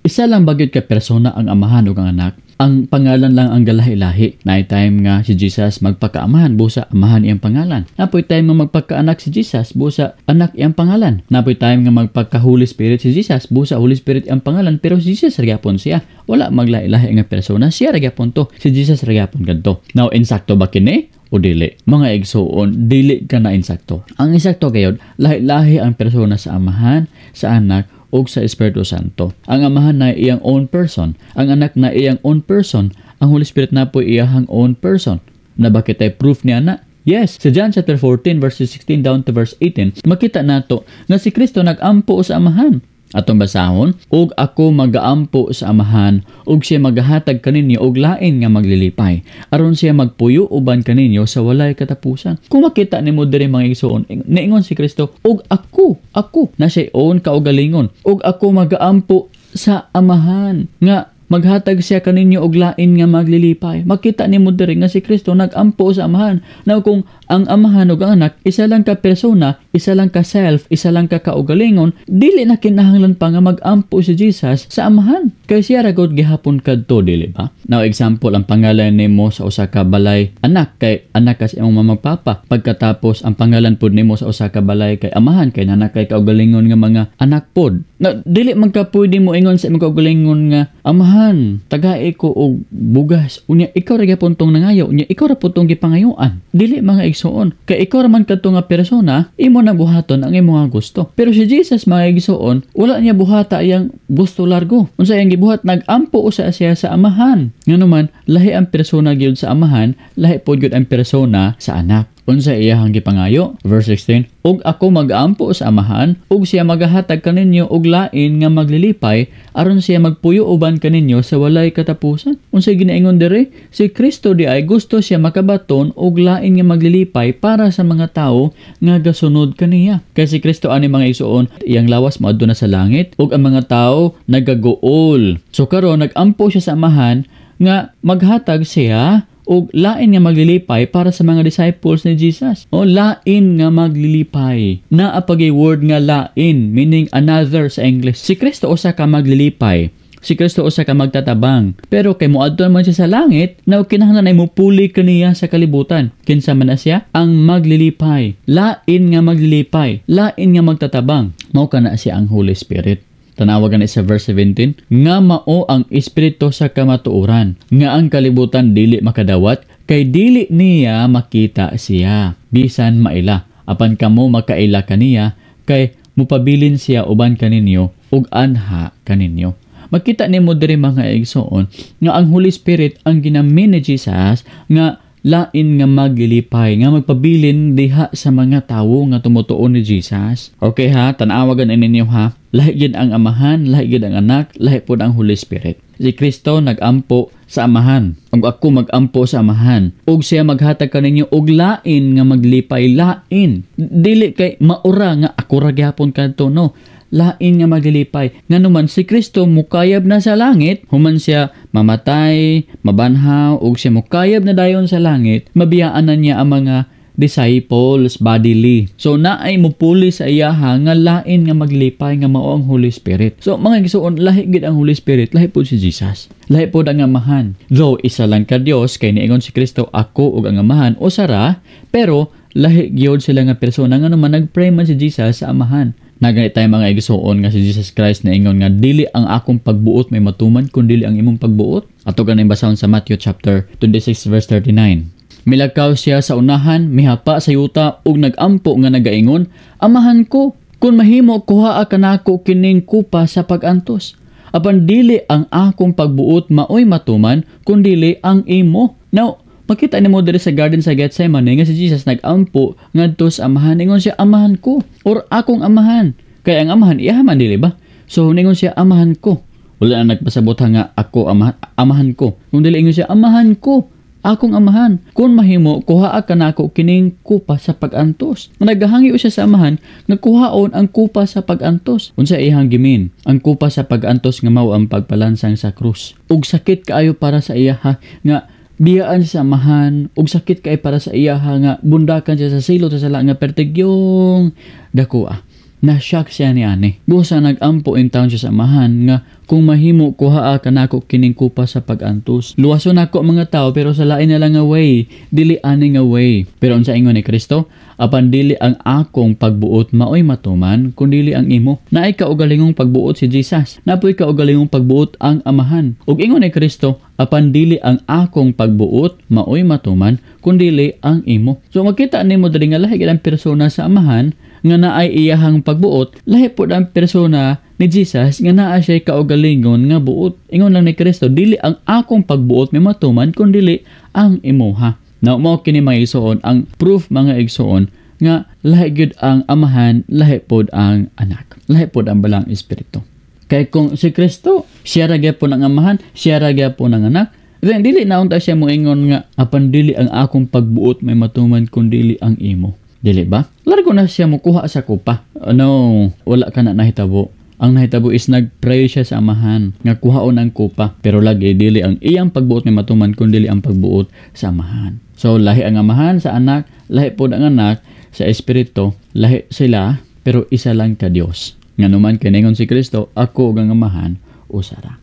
Isa lang ba gyud ka persona ang Amahan ug ang Anak? Ang pangalan lang ang galahi-lahi. Naay time nga si Jesus magpakaamahan, busa Amahan iyang pangalan. Napoy time nga magpakaanak si Jesus, busa Anak iyang pangalan. Napoy time nga magpaka Holy Spirit si Jesus, busa Holy Spirit iyang pangalan, pero si Jesus ra gyapon siya. Wala maglahi-lahi nga persona, siya ra gyapon to. Si Jesus ra gyapon kadto. Now, insakto ba kini o dili? Mga igsuon, dili ka na insakto. Ang insakto gayod, lahi-lahi ang persona sa Amahan, sa Anak, ug sa Espiritu Santo. Ang Amahan na iyang own person, ang Anak na iyang own person, ang Holy Spirit na po iyang own person. Na bakit ay proof niya na? Yes, sa John chapter 14 verses 16 down to verse 18, makita nato nga si Kristo nagampo sa Amahan. Atong basahon, "Ug ako magaampo sa Amahan, ug siya magahatag kaninyo og lain nga maglilipay, aron siya magpuyo uban kaninyo sa walay katapusan." Kung makita nimo diri, mga igsoon, niingon si Kristo, "Ug ako, ako," na siya own kaugalingon, "ug ako magaampo sa Amahan nga maghatag siya kaninyo og lain nga maglilipay." Makita nimo diri nga si Kristo nagampo sa Amahan. Now, kung ang Amahan ug ang Anak isa lang ka persona, isa lang ka self, isa lang ka kaugalingon, dili na kinahanglan pa nga magampo si Jesus sa Amahan. Kay siya ra gud gihapon kadto, dili ba? Now, example, ang pangalan nimo sa usa ka balay, Anak, kay anak ka sa imong mama, papa. Pagkatapos, ang pangalan pud nimo sa usa ka balay kay Amahan, kay naa kay kaugalingon nga mga anak pod. Na dili man ka pwede mo ingon sa imong kaugalingon nga, "Amahan, tagai ko og bugas." Unya ikaw ra gyapon tong nangayo, unya ikaw ra pud tong gipangayuan. Dili, mga igsuon, kay ikaw ra man kadto nga persona, imo na buhaton ang imong gusto. Pero si Jesus, mga igsuon, wala niya buhata iyang gusto largo. Unsa iyang gibuhat? Nagampo usa siya sa Amahan. Ngano man, lahi ang persona gyud sa Amahan, lahi pod gyud ang persona sa Anak. Unsa iyahang gipangayo? Verse 16, "Ug ako magaampo sa Amahan, ug siya magahatag kaninyo og lain nga maglilipay, aron siya magpuyo uban kaninyo sa walay katapusan." Unsa ginaingon diri? Si Kristo di ay gusto siya makabaton og lain nga maglilipay para sa mga tawo nga gasunod kaniya. Kay si Kristo ani, mga igsuon, iyang lawas moadto na sa langit ug ang mga tawo nagaguol. So karon nagampo siya sa Amahan nga maghatag siya og lain nga maglilipay para sa mga disciples ni Jesus. O lain nga maglilipay. Naa pa gyuy word nga lain, meaning another sa English. Si Kristo usa ka maglilipay. Si Kristo usa ka magtatabang. Pero kay moadto man siya sa langit, na kinahanglan ay mupuli kaniya sa kalibutan. Kinsa man na siya? Ang maglilipay. Lain nga maglilipay. Lain nga magtatabang. Mao kana siya ang Holy Spirit. Tanawa gani sa verse 17, "Nga mao ang Espiritu sa kamatuoran, nga ang kalibutan dili makadawat, kay dili niya makita siya, bisan maila. Apan kamo makaila kaniya, kay mupabilin siya uban kaninyo, ug anha kaninyo." Makita nimo diri, mga igsoon, nga ang Holy Spirit ang ginamin ni Jesus nga lain nga maglilipay, nga magpabilin diha sa mga tawo nga tumutuo ni Jesus. Okay ha, tanawagan ninyo ha. Lahi gid ang Amahan, lahi gid ang Anak, lahi pod ang Holy Spirit. Si Kristo nagampo sa Amahan. "Ug ako magampo sa Amahan, ug siya maghatag kaninyo og lain nga maglipay," lain. Dili kay maura nga ako ra gyapon kadto, no, lain nga maglilipay. Ngano man, si Kristo mukayab na sa langit, human siya mamatay, mabanhaw, ug siya mukayab na dayon sa langit, mabiyaan na niya ang mga disciples bodily. So naay mupuli sa iyaha nga lain nga maglipay nga mao ang Holy Spirit. So mga igsuon, lahi gid ang Holy Spirit, lahi pod si Jesus. Lahi pod ang Amahan. Though isa lang ka Dios, kay niingon si Kristo, "Ako ug ang Amahan usa ra," pero lahi gyud sila nga persona, ngano man nagpray man si Jesus sa Amahan. Nagani tayo, mga igsuon, nga si Jesus Christ niingon nga dili ang akong pagbuot may matuman kun dili ang imong pagbuot. Ato ganing basahon sa Matthew chapter 26 verse 39. Milakaw siya sa unahan, mihapa sa yuta ug nagampo nga nagaingon, "Amahan ko, kung mahimo, kuhaa kanako kining kupa sa pag-antos. Apan dili ang akong pagbuot maoy matuman, kun dili ang imo." Now, makita nimo diri sa garden sa Gethsemane nga si Jesus nagampo ngadto sa Amahan. Ingon siya, "Amahan ko," or "Akong Amahan." Kay ang Amahan iya man, dili ba? So ningon siya, "Amahan ko." Wala na nagpasabot nga ako amahan, amahan ko. Kung dili ingon siya, "Amahan ko, akong Amahan, kung mahimo, kuhaa kanako kining kupa sa pag-antos." Nagahangyo siya sa Amahan nga kuhaon ang kupa sa pag-antos. Unsa iyang gimin? Ang kupa sa pag-antos nga mao ang pagpalansang sa krus. Ug sakit kaayo para sa iya ha, nga biyaan siya sa Amahan, ug sakit kay para sa iya ha, nga bundakan siya sa silot sa sala nga pertigyong dako ah. Na-shock siya ni ani. Busa nag-ampo in town siya sa Amahan nga kung mahimo, kuhaa kanako kining kupa sa pag-antos. Luwason nako mga tao, pero sa lain na lang nga way, dili ani nga way. Pero unsa ingon ni Kristo? "Apan dili ang akong pagbuot maoy matuman, kun dili ang imo." Naay kaugalingong pagbuot si Jesus. Napoy kaugalingong pagbuot ang Amahan. Ug ingon ni Kristo, "Apan dili ang akong pagbuot maoy matuman, kun dili ang imo." So makita nimo diri nga lahi ang persona sa Amahan nga naay iyahang pagbuot, lahi pod ang persona ni Jesus nga naa siya kaugalingon nga buot. Ingon lang ni Kristo, "Dili ang akong pagbuot may matuman, kun dili ang imuha." Now, mao kini, mga igsoon, ang proof, mga igsoon, nga lahi gyud ang Amahan, lahi pod ang Anak. Lahi pod ang Balaang Espiritu. Kay kung si Kristo, siya ra gyapon ang Amahan, siya ra gyapon ang Anak, then dili na unta siya moingon nga "Apan dili ang akong pagbuot may matuman, kun dili ang imo." Dili ba? Largo na siya mukuha sa kupa. No, wala ka na nahitabo. Ang nahitabo is nagpray siya sa Amahan nga kuhaon ang kupa. Pero lagi dili ang iyang pagbuot may matuman, kun dili ang pagbuot sa Amahan. So lahi ang Amahan sa Anak, lahi pod ang Anak sa Espiritu, lahi sila pero isa lang ka Dios. Nganuman kay ningon si Kristo, "Ako ug ang Amahan usara."